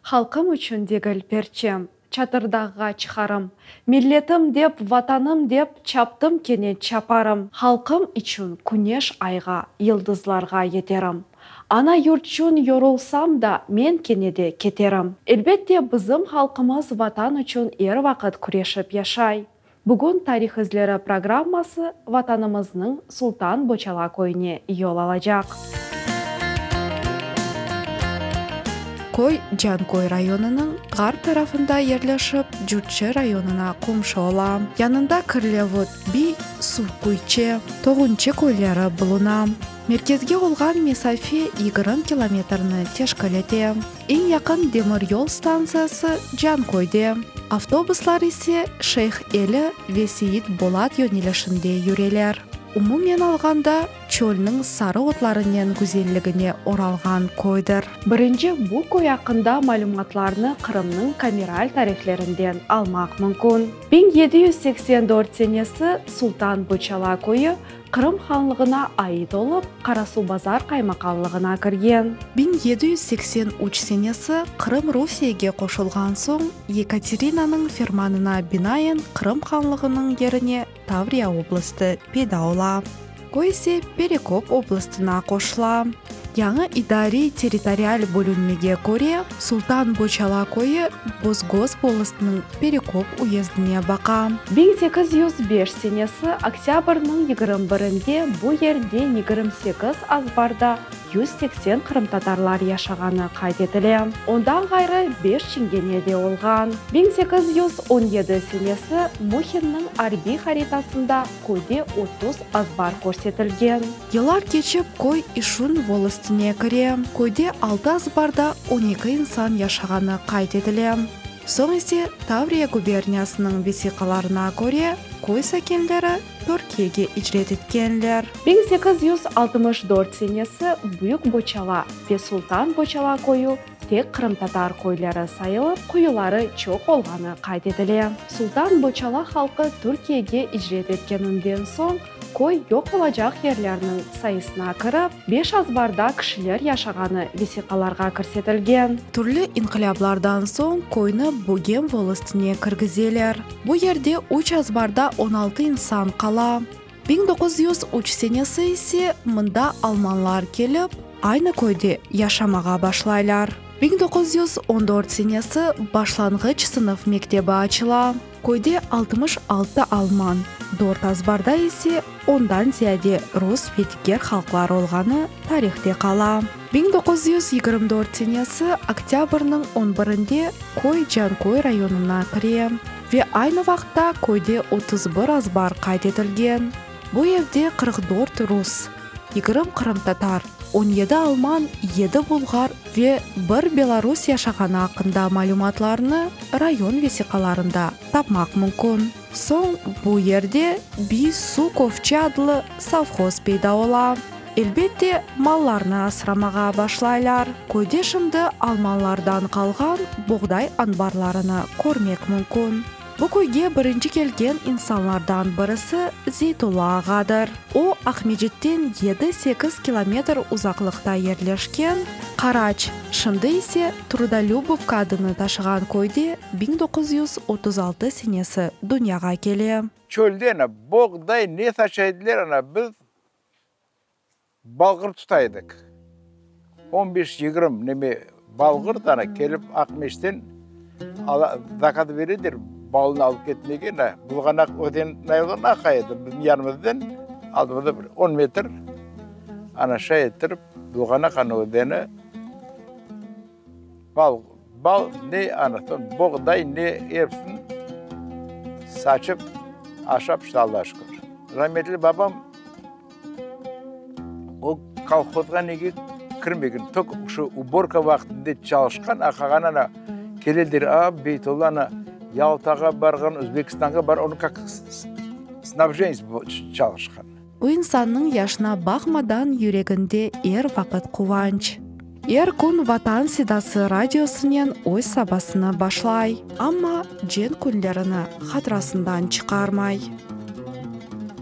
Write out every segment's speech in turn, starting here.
Halqım içün degil perçem, Çatırdağğa çıqarım. Milletim dep, Vatanım dep, Çaptım kene çaparım. Halqım içün küneş ayğa, Yıldızlarğa yeterim. Ana yurtçün yorulsam da, Men kene de keterim. Elbette, bizim halqımız Vatan içün er vaqıt küreşip yaşay. Bugün Tarih izleri programması Vatanımıznıñ Sultan Boçala köyüne yol alacaq. Köy Canköy rayonınıñ ğarp tarafında yerleşip, Cürçi rayonına qomşu ola. Yanında Kirlevut, Biy, Suvquyçı, Toğunçı köyleri buluna. Merkezge olğan mesafe yigirmi kilometrni teşkil ete. Eñ yaqın demiryol stantsiyası Canköyde, avtobuslar ise Şeyh Eli ve Seyit Bolat yönelişinde yüreler. Umumen alğanda, çölniñ sarı otlarınen güzelligine oralğan köydir. Birinci bu köy aqqında malümatlarnı Qırımnıñ kameral tariflerinden almaq mümkün. 1784 senesi Sultan Boçala köyü Qırım hanlığına ait olıp, Qarasuvbazar qaymaqanlığına kirgen. 1783 senesi Qırım Rusiyege qoşulğan soñ, Yekaterinanıñ fermanına binaen Qırım hanlığınıñ yerine Tavriya oblastı peyda ola. Köy ise Perekop oblastına qoşula. Yañı idariy-territorial bölünmege köre, Sultan Boçala köyü Bozgoz volostınıñ Perekop uyezdine baqa. 1805 senesi oktâbrniñ 21-inde bu yerde 28 azbarda 180 qırımtatarlar yaşağanı qayd etile. Ondan ğayrı beş çingene de olğan. 1817 senesi Muhinniñ arbiy haritasında köyde 30 azbar körsetilgen. Yıllar keçip, köy İşün volostine kire. Köyde altı azbarda on eki insan yaşağanı qayd etile. Soñ ise, Tavriya guberniyasınıñ vesiqalarına köre, köy sakinleri Türkiyege icret etkenler. 1864 senesi Büyük Boçala ve Sultan Boçala köyü tek qırımtatar köyleri sayılıp, quyuları çoq olğanı qayd etile. Sultan Boçala halqı Türkiyege icret etkeninden soñ, köy yoq olacaq yerlerniñ sayısına kirip, beş azbarda kişiler yaşağanı vesiqalarğa kirsetilgen. Türlü inqilâplardan soñ köyni Bögem volostine kirgizeler. Bu yerde üç azbarda on altı insan qala. 1903 senesi ise mında almanlar kelip, aynı köyde yaşamağa başlaylar. 1914 senesi başlanğıç sınıf mektebi açıla. Köyde 66 alman, dört azbarda ise ondan ziyade rus ve diger halqlar olğanı tarihte qala. 1924 senesi oktâbrniñ on birinde köy Canköy rayonına kire ve aynı vaqıtta köyde 31 azbar qayd etilgen. Bu evde 44 rus, 20 qırımtatar, 17 alman, yedi bulğar ve bir belarus yaşağanı aqqında malümatlarnı rayon vesiqalarında tapmaq mümkün. Soñ bu yerde Biy Su Kofçe adlı sovhoz peyda ola. Elbette, mallarnı asramağa başlaylar. Köyde şimdi almanlardan qalğan boğday anbarlarını körmek mümkün. Bu köyge birinci kelgen insanlardan birisi Zeytulla ağadır. O, Aqmecitten yedi-sekiz kilometr uzaqlıqta yerleşken Qaraç, şimdi ise Trudolübovka adını taşığan köyde 1936 senesi dünyağa kele. Çölde ana boğday ne saça ediler ana biz balğır tuta edik. On beş, yigirmi neme balğır ana kelip Aqmeçten ala zakaz bere ediler balnı alıp ketmege ana Bulğanaq özenine aqa edi bizim yanımızdan aldımızda bir on metr ana şay ettirip Bulğanaq ana özeni bal bal ne ana soñ boğday ne episini saçıp aşap işte Allağa şükür. Rametli babam O kolhozğa nege kirmegen, tok şu uborka vaqtında çalışqan, aqağan ana keleler, a, Beytulla ana Yaltağa barğan, Özbekistanğa bar, onı kak snabjenets çalışqan. Bu insannıñ yaşına baqmadan yüreginde er vaqıt quvanç. Er kün Vatan sedası radiosınen öz sabasını başlay, amma cenk künlerini hatırasından çıqarmay.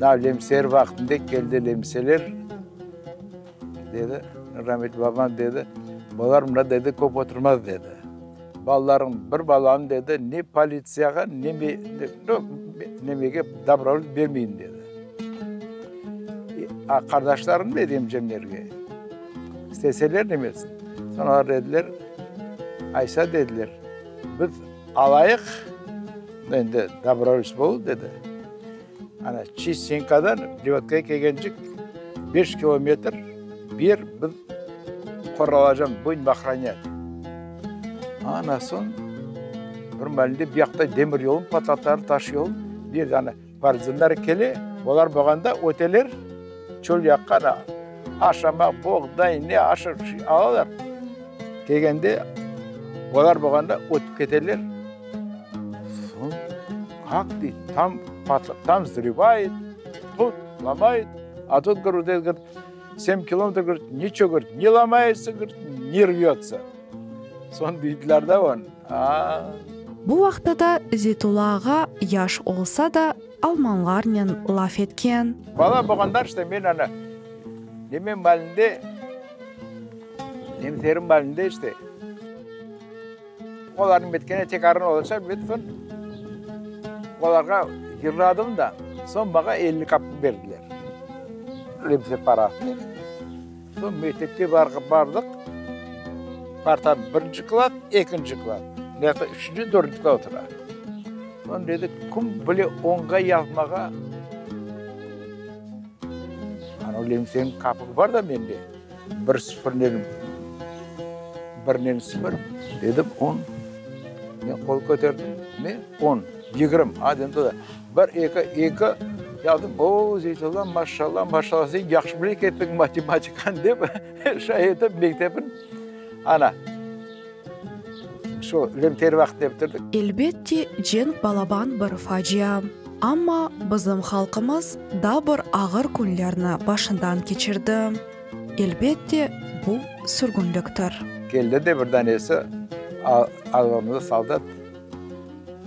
Daa lemseler vaqtında keldi lemseler, dedi, rametli babam dedi, bular mında, dedi, köp oturmaz, dedi. Balalarıñ bir balanı, dedi, ne politsiyağa, ne nemege dobrovolt bermeyim, dedi. A qardaşlarım, dedi, emcemlerge, isteseler nemetsin. Soñ olar dediler, aysa, dediler, biz alayıq, endi dobrovolts boldı, dedi. Ana, Çistenkadan Privodkaya kelgencik beş kilometr ber, biz qoralacam, budem ohranyat. Ana, soñ bir maalde bu yaqta demir yolun patlatlar, taş yol, bir ana partizanlar kele, olar bolğanda öteler çöl yaqqa, ana, aşama, boğday, ne aş alalar. Kelgende, olar bolğanda ötip keteler. Soñ, kak dey, tam tam vzrıvayet, tut lomayet, a tut, govorit, sem kilometr, govorit, niçego, govorit, ne lomayetsâ, govorit, ne rvetsâ. Soñ deydiler da onı, a-a. Bu vaqta da Zetulla ağa yaş olsa da, almanlarnen laf etken. Bala bolğanda işte men ana neme malinde, nemserim malinde işte. Olarnıñ bitkeni tekrarın olacaq, bütün olarğa yırladım da, soñ maña 50 kapik berdiler, lemse parasını. Soñ mektepke bardıq, partam birinci klass, ekinci klass, mında üçünci, dörtünci klass otura. Soñ dedi, kim bile onğa yazmağa, ana lemseniñ kapigi bar da mende. Bir sıfırnen, birnen sıfır, dedim, on. Men qol köterdim, ne, on, yigirmi, a, dedim, toda. Bir, eki, eki, yazdım, o, Zeytulla, maşalla, maşalla, sen yahşı bile kettiñ matematikanı, dep, şay etip mektepni, ana, şu lemter vaqtında bitirdik. Elbette, cenk balaban bir facia. Amma bizim halqımız da bir ağır künlerni başından keçirdi. Elbette, bu sürgünliktir. Keldi de bir danesi azbarımızda soldat,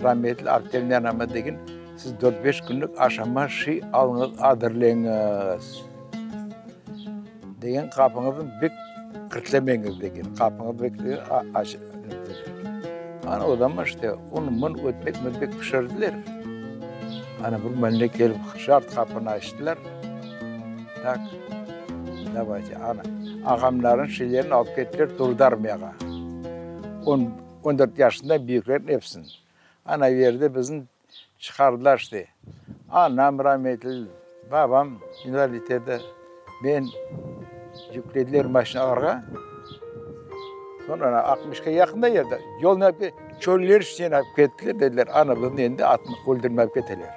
rametli Artemniy anama degen, siz dört-beş künlük aşama şiy alıñız, azırleñiz, degen, qapıñıznı bek kirtlemeñiz, degen, qapıñız bek. Ana o zaman işte un-mun, ötmek-mötmek pişirdiler. Ana bir mende kelip şart qapını açtılar. Tak, davayte, ana, ağamların şeylerini alıp kettiler Turdarmiyağa. On, on dört yaşından büyüklerin episini. Ana yerde bizni çıqardılar işte. Anam rametli, babam invalid edi. Men yüklediler maşinalarğa. Soñ ana altmışqa yaqın da edi. Yolnı alıp çöller içinden alıp kettiler, dediler, ana bizni endi öldürmege alıp keteler.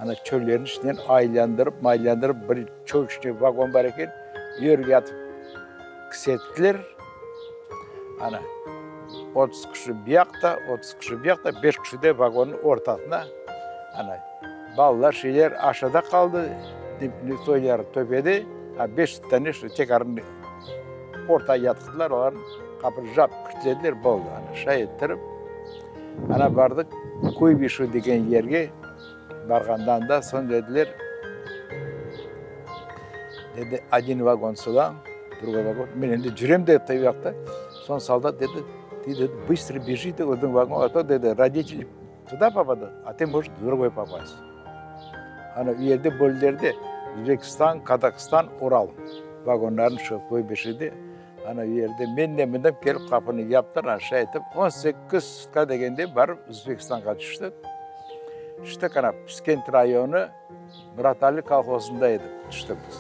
Ana çöllerniñ içinden aylandırıp, maylandırıp bir çöl içinde vagon bar eken, yerge atıp kisettiler. Ana, 30 kişi bu yaqta, 30 kişi bu yaqta, beş kişi de vagonnıñ ortasına. Ana, balalar, şeyler aşağıda qaldı, soyları töpede, a beş dane şu tekrarın ortağa yatqızdılar, olarnı qapını jap kilitlediler, boldı. Ana, şay ettirip, ana bardıq Kuybışev degen yerge, barğandan da soñ dediler, dedi, odin vagon suda, drugoy vagon, men endi cürem de o yaqta, soñ soldat dedi, tı, dedi, bıstro beji, dedi, odin vagon, a to, dedi, roditeli tuda popadut, a tı možeş v drugoy popast. Ana u yerde böllerde Özbekistan, Kazahstan, Ural vagonlarını şu Kuybışevde, ana u yerde men de minip kelip qapını yaptılar, ana şay etip 18 sutka degende barıp Özbekistanğa tüştik. Tüştik ana Piskent rayonı Muratali kolhozında edik, tüştik biz.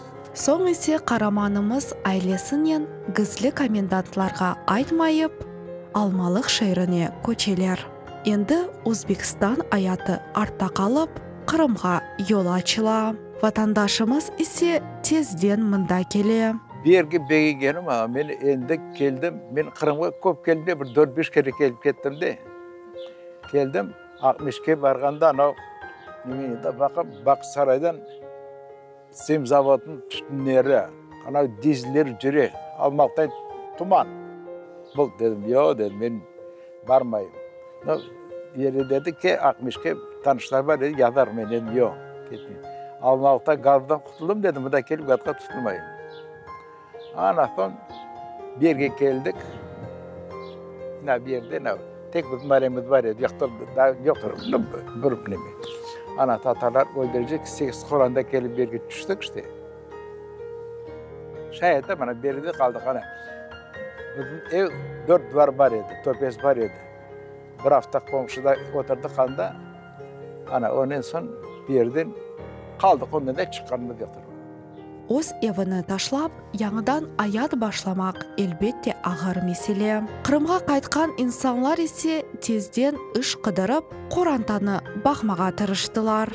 Soñ ise qaramanımız ailesinen gizli komendantlarğa aytmayıp, Almalıq şeerine köçeler. Endi Özbekistan ayatı artta qalıp, Qırımğa yol açıla. Vatandaşımız ise tezden mında kele. Bu yerge begengenim, ağa, men endi keldim, men Qırımğa köp keldim de, bir dört-beş kere kelip kettim de. Keldim, Aqmescitke barğanda anav nemeni baqam, Bağçasaraydan Semzavodnıñ tütünleri, anav dizeller cüre, Almalıqtan. Tuman. Bul, dedim, yoq, dedim, men barmayım. No, yeri dedi ki, Aqmescitke tanışlar bar, dedi, yazar. Men dedim, yoq, ketmeyim. Almalıqta gazdan qutuldım, dedim, mında kelip gazğa tutulmayım. Ana soñ bu yerge keldik. Mına bu yerde, mına, tek bizim ailemiz bar edi, yoqta daa yoqtır, bir neme. Ana tatarlar öldürecek, sekiz qoranta kelip bu yerge tüştik işte. Şay etip, ana bu yerde qaldıq, ana. Bizim ev dört duvar bar edi, töpesi bar edi. Bir afta qomşuda oturdıq anda, ana ondan soñ bu yerden qaldıq, ondan da çıqqanımız yoqtır. Öz evini taşlap, yañıdan ayat başlamaq, elbette, ağır mesele. Qırımğa qaytqan insanlar ise tezden iş qıdırıp, qorantanı baqmağa tırıştılar.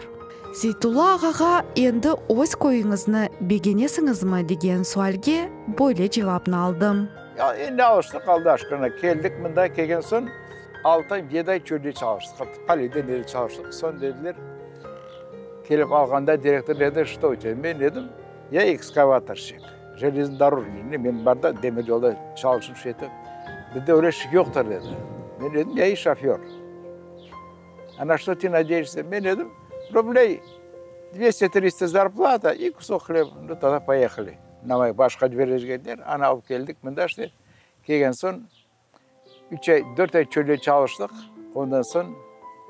Zeytulla ağağa endi öz köyüñizni begenesiñizmi degen sualge böyle cevapnı aldım. Ya endi alıştıq, Alla aşkına, keldik mında, kelgen soñ altı ay, yedi ay çölde çalıştıq, polide nede çalıştıq, soñ dediler, kelip alğanda direktor dedi, çto u tebâ, men dedim, ya ekskavatorşçik, jeleznodorojniy, men bar da demir yolda çalışıp şey etip, bizde öyle iş yoqtır dedi, men dedim, ya i şoför. A na çto ti nadeişsâ? Men dedim, rubley dvesti-trista zarplata i kusok hleba, nu togda poyehali. Namay başqa berecekler, ana alıp keldik mında işte, kelgen soñ üç ay, dört ay çölde çalıştıq, ondan soñ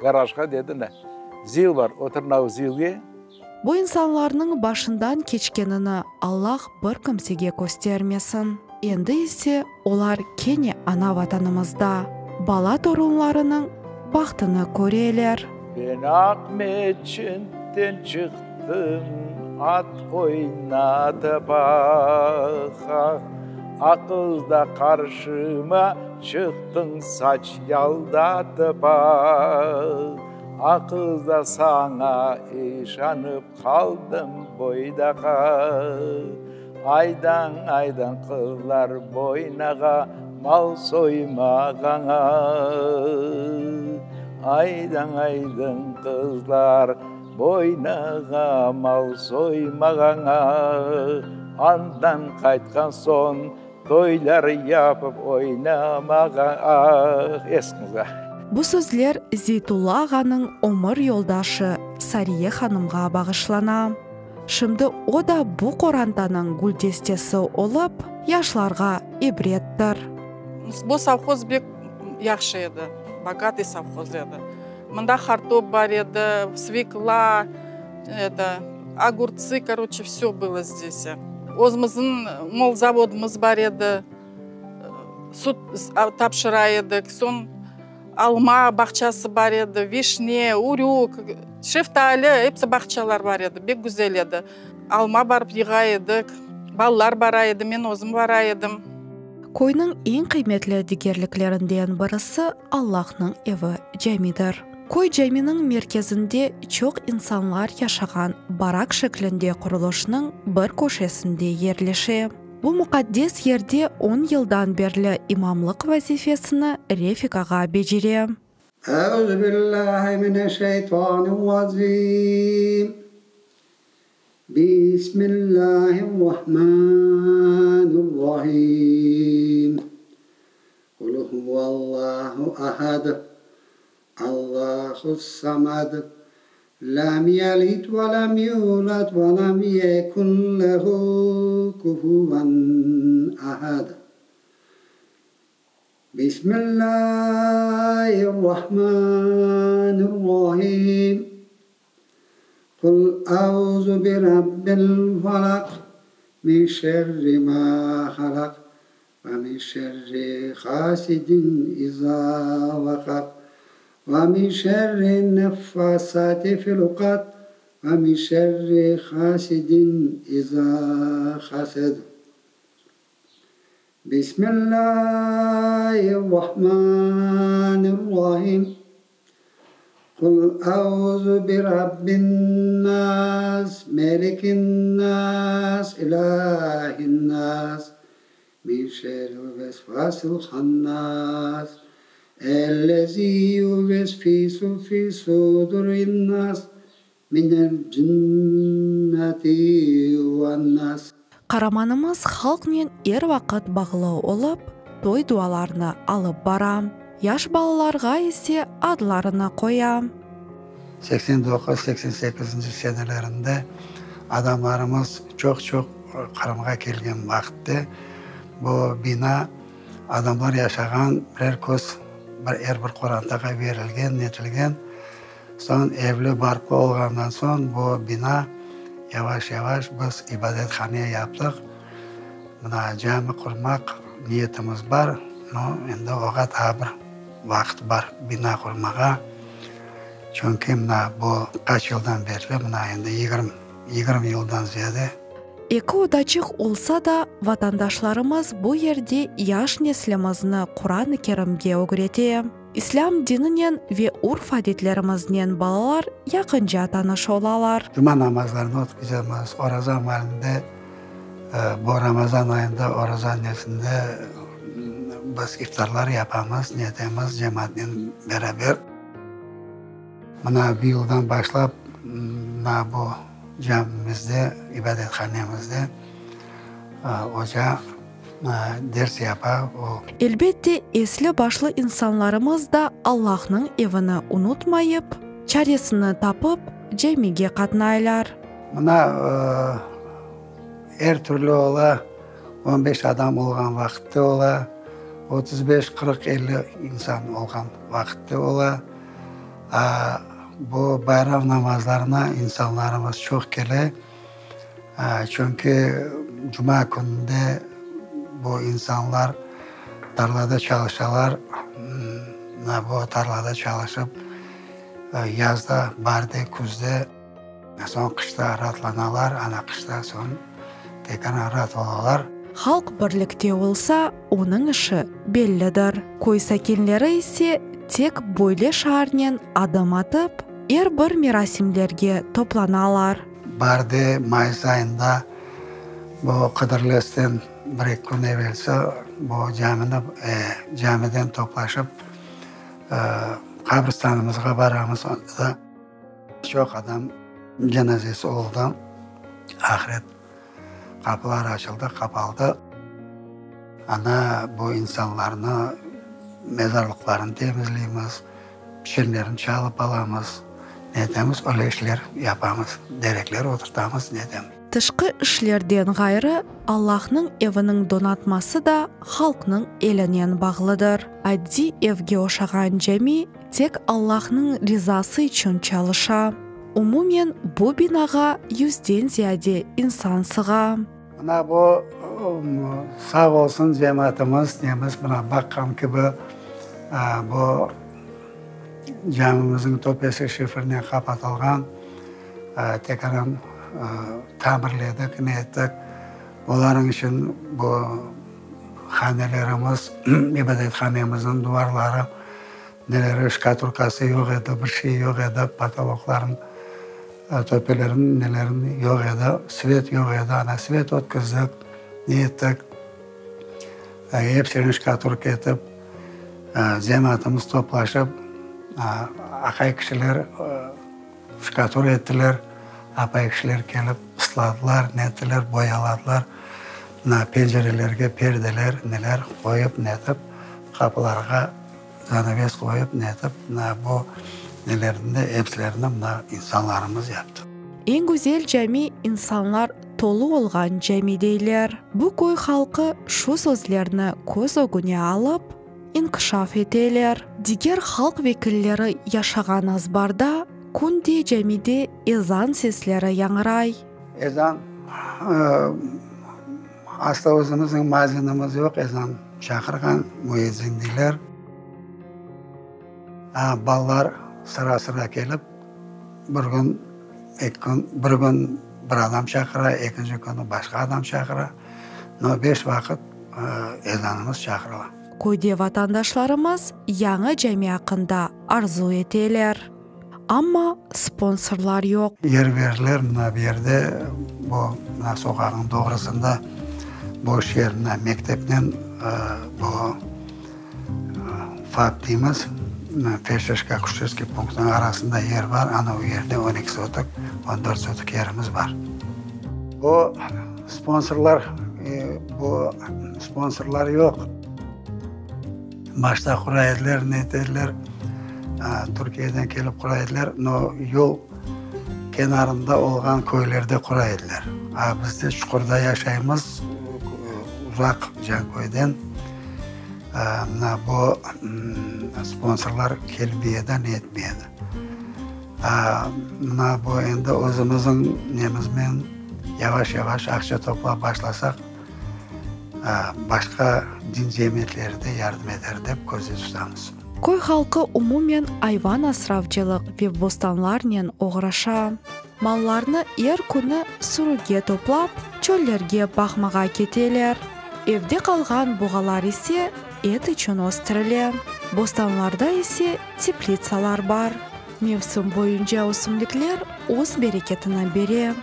garajğa dedi, na, zil bar, otur na zilge. Bu insanlarnıñ başından keçkenini Allah bir kimsege köstermesin. Endi ise olar kene ana-Vatanımızda bala-torunlarınıñ bahtını köreler. Ben Aqmeçitten çıqtım, at oynatıp ah-ah, Aqız da qarşıma çıqtıñ, saç yaldatıp ah, Aqız da saña işanıp qaldım boydaqa. Aydañ, aydañ, qızlar boynağa, mal soymağaña. Aydañ, aydañ, qızlar boynağa, mal soymağaña. Andan qaytqan soñ toylar yapıp oynamağa. Ah, esiñizge. Bu sözler Zeytulla ağanıñ ömür yoldaşı Sariye hanımğa bağışlana. Şimdi o da bu qorantanıñ güldestesi olıp, yaşlarğa ibrettir. Bu sovhoz bek yahşı edi, bogatıy sovhoz edi. Mında hartop bar edi, svekla, eto, ogurtsı, koroçe, vse bylo zdes. Özümizniñ molzavodımız bar edi, süt tapşıra edik, soñ Alma bağçası bar edi, vişne, ürük, şeftali, episi bağçalar bar edi, bek güzel edi. Alma barıp yığa edik, balalar bara edi, men özüm bara edim. Köyniñ eñ qıymetli degerliklerinden birisi Allahnıñ evi, camidir. Köy caminiñ merkezinde çoq insanlar yaşağan barak şeklinde qurulışnıñ bir köşesinde yerleşe. Bu muqaddes yerde on yıldan berli imamlıq vazifesini Refik ağa becere. Euzubillâhi mineşşeytanirracim. Bismillâhirrahmanirrahim. Qul huvallahu ahad. Allahu-s-samad, lem yelid ve lem yulad ve lem yekun lehu kufuven ahad. Bismillahir-Rahmanir-Rahim. Qul auzu bi rabbil falaq, min şerri ma halaq, ve min şerri hasidin iza vaqab, ve min şerri neffasati fil uqad, ve min şerri hasidin iza hased. Bismillahir-Rahmanir-Rahim. Qul auzu bi rabbin-nas, melikin-nas, ilahin-nas, min şerril vesvasil hannas, ellezî yuvesvisu fî sudurin-nas, minel cinneti ven-nas. Qaramanımız halqnen er vaqıt bağlı olıp, toy dualarını alıp bara, yaş balalarğa ise adlarını qoya. 89, 88-nci senelerinde adamlarımız çoq-çoq Qırımğa kelgen vaqıtte bu bina adamlar yaşağan birer köz, bir er bir qorantağa berilgen, netilgen. Soñ evli-barqlı olğandan soñ bu bina yavaş-yavaş biz ibadethane yaptıq. Mına cami qurmaq niyetimiz bar, no, endi oğa daa bir vaqıt bar bina qurmağa. Çünki mına bu qaç yıldan berli, mına endi 20, 20 yıldan ziyade. Eki odaçıq olsa da, vatandaşlarımız bu yerde yaş neslimizni Quran-ı Kerimge ögrete. İslâm dininen ve urf-adetlerimiznen balalar yaqınca tanış olalar. Cuma namazlarını ötkizemiz, oraza maalinde, bu Ramazan ayında oraza nesinde biz iftarlar yapamız, netemiz cemaatnen beraber. Mına bu yıldan başlap, mına bu camimizde, ibadethanemizde oca ders yapa, o. Elbette, esli-başlı insanlarımız da Allahnıñ evini unutmayıp, çaresini tapıp, camige qatnaylar. Mına, er türlü ola, on beş adam olğan vaqıt da ola, 35, 40, 50 insan olğan vaqıt da ola. Bu bayram namazlarına insanlarımız çoq kele. Çünki cuma kününde bu insanlar tarlada çalışalar, bu tarlada çalışıp, yazda, baarde, küzde, soñ qışta raatlanalar, ana qışta soñ tekrar raat olalar. Halq birlikte olsa, onıñ işi bellidir. Köy sakinleri ise tek böyle şiarnen adım atıp, er bir merasimlerge toplanalar. Baarde, mayıs ayında bu Qıdırlezden bir-eki kün evelsi bu camini, camiden toplaşıp, qabristanımızğa baramız. Onda da çoq adam cenazesi oldı, ahret qapılar açıldı, qapaldı. Ana bu insanlarnı mezarlıqlarını temizleymiz. Piçenlerini çalıp alamız, ne etemiz, öyle işler yapamız, terekler oturtamız, ne etemiz. Tışqı işlerden ğayrı, Allahnıñ eviniñ donatması da halqnıñ elinen bağlıdır. Addiy evge oşağan cami tek Allahnıñ rizası içün çalışa. Umumen bu binağa yüzden ziyade insan sığa. Mına bu, sağ olsun cemaatımız, nemiz, mına baqqan kibi, bu camimizniñ töpesi şifrnen qapatılğan, tekaran tamirledik, ne ettik. Olarnıñ içün bu hanelerimiz, ibadethanemizniñ duvarları, neleri, şkaturkası yoq edi, bir şey yoq edi, potoloklarnıñ. Töpelerin nelerin yoq edi, svet yoq edi, ana svet ötkizdik, ne ettik, hepsini şkaturka etip, cemaatımız toplaşıp, aqay kişiler şkatur ettiler, apay kişiler kelip ısladılar, ne ettiler, boyaladılar, mına pencerelerge perdeler, neler qoyıp, ne etip, qapılarğa. Zanaves qoyıp, netip, mına bu nelerni de epsilerini mına insanlarımız yaptı. Eñ güzel cami insanlar tolu olğan cami deyler. Bu köy halqı şu sözlerni köz ögüne alıp, inkişaf eteler. Diger halq vekilleri yaşağan azbarda künde camide ezan sesleri yañray. Ezan, aslı özümizniñ mazinimiz yoq, ezan çaqırğan müezzin deyler. Balalar sıra-sıra kelip, bir kün, eki kün, bir kün bir adam çaqıra, ekinci künü başqa adam çaqıra. No, beş vaqıt ezanımız çaqırıla. Köyde vatandaşlarımız yañı cami aqqında arzu eteler. Amma sponsorlar yoq. Yer berdiler, mına bu yerde, bu mına soqaqnıñ doğrusında boş yer, mına mektepnen bu FAP deymiz, feldşersko-akuşerskiy punktnıñ arasında yer bar, ana o yerde 12 sotık, 14 sotık yerimiz bar. Bu. Sponsorlar, bu sponsorlar yoq. Başta qura ediler, ne etediler, Türkiyeden kelip qura ediler, no yol kenarında olğan köylerde qura ediler. A biz de çuqurda yaşaymız, uzaq Canköyden. Mına bu sponsorlar kelmey edi, ne etmey edi. Mına bu endi özümizniñ nemizmen yavaş-yavaş aqça toplap başlasaq, başqa din cemiyetleri de yardım eter dep közde tutamız. Köy halqı umumen ayvan asravcılıq ve bostanlarnen oğraşa. Mallarnı er künü sürüge toplap, çöllerge baqmağa keteler. Evde qalğan buğalar ise et içün östürile. Bostanlarda ise teplitsalar bar. Mevsim boyunca ösümlikler öz bereketini bere.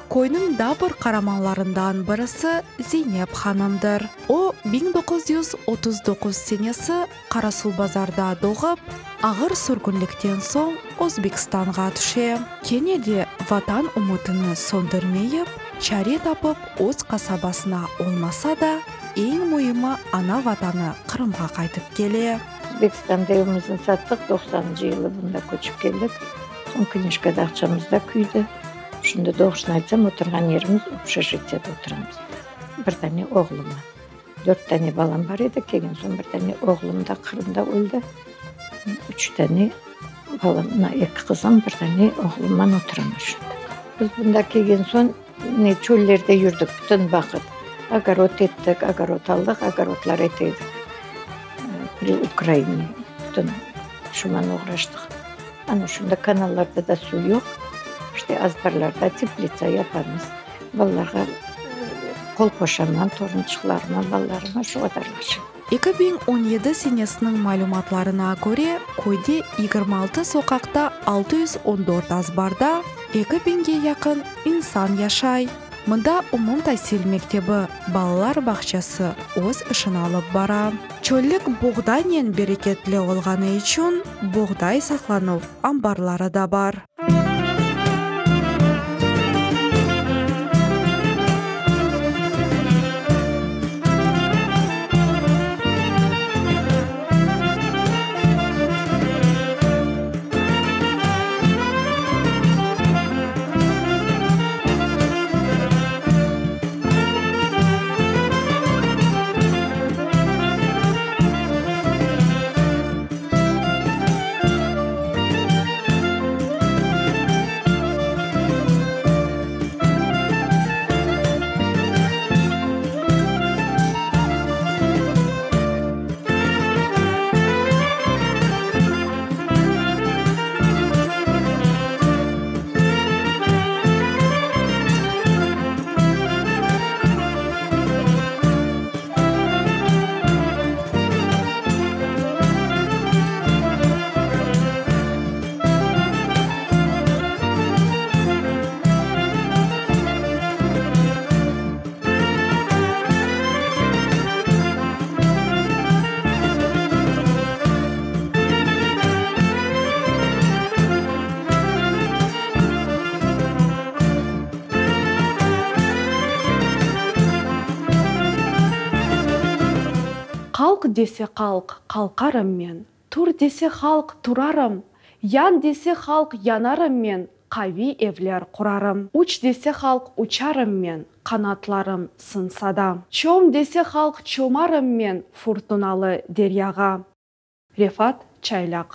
Köyniñ daa bir qaramanlarından birisi Zeynep hanımdır. O, 1939 senesi Qarasuvbazarda doğıp, ağır sürgünlikten soñ Özbekistanğa tüşe. Kene de Vatan ümütini söndürmeyip, çare tapıp öz qasabasına olmasa da, eñ müimi ana Vatanı Qırımğa qaytıp kele. Özbekistanda evimizni sattıq, doqsanıncı yılı bunda köçip keldik. Soñ knijkada aqçamız da küydi. Şimdi doğrusını aytsam, oturğan yerimiz obşejitiyada oturamız. Bir dane oğlum bar. Dört dane balam bar edi, kelgen soñ bir dane oğlum da Qırımda öldi. Üç dane balam, mına eki qızım, bir dane oğlumman oturamız şimdi. Biz bunda kelgen soñ ne çöllerde yürdik bütün vaqıt. Ogorod ettik, ogorod aldıq, ogorodlar ete edik. Pri Ukraine bütün şuman oğraştıq. Ana şunda kanallarda da suv yoq, işte azbarlarda teplitsa yapamız. Balalarğa qol qoşaman, torunçıqlarıma, balalarıma şu qadar yahşı. 2017 senesiniñ malümatlarına köre, köyde 26 soqaqta 614 azbarda eki biñge yaqın insan yaşay. Mında umumtasil mektebi, balalar bağçası öz işini alıp bara. Çöllük buğdaynen bereketli olğanı içün buğday saqlanuv ambarları da bar. Qalq dese qalq, qalqarım men, Tur dese halq, turarım, Yan dese halq, yanarım men, Qaviy evler qurarım. Uç dese halq, uçarım men, Qanatlarım sınsa da. Çom dese halq, çomarım men, Furtunalı deryağa. Refat Çaylaq.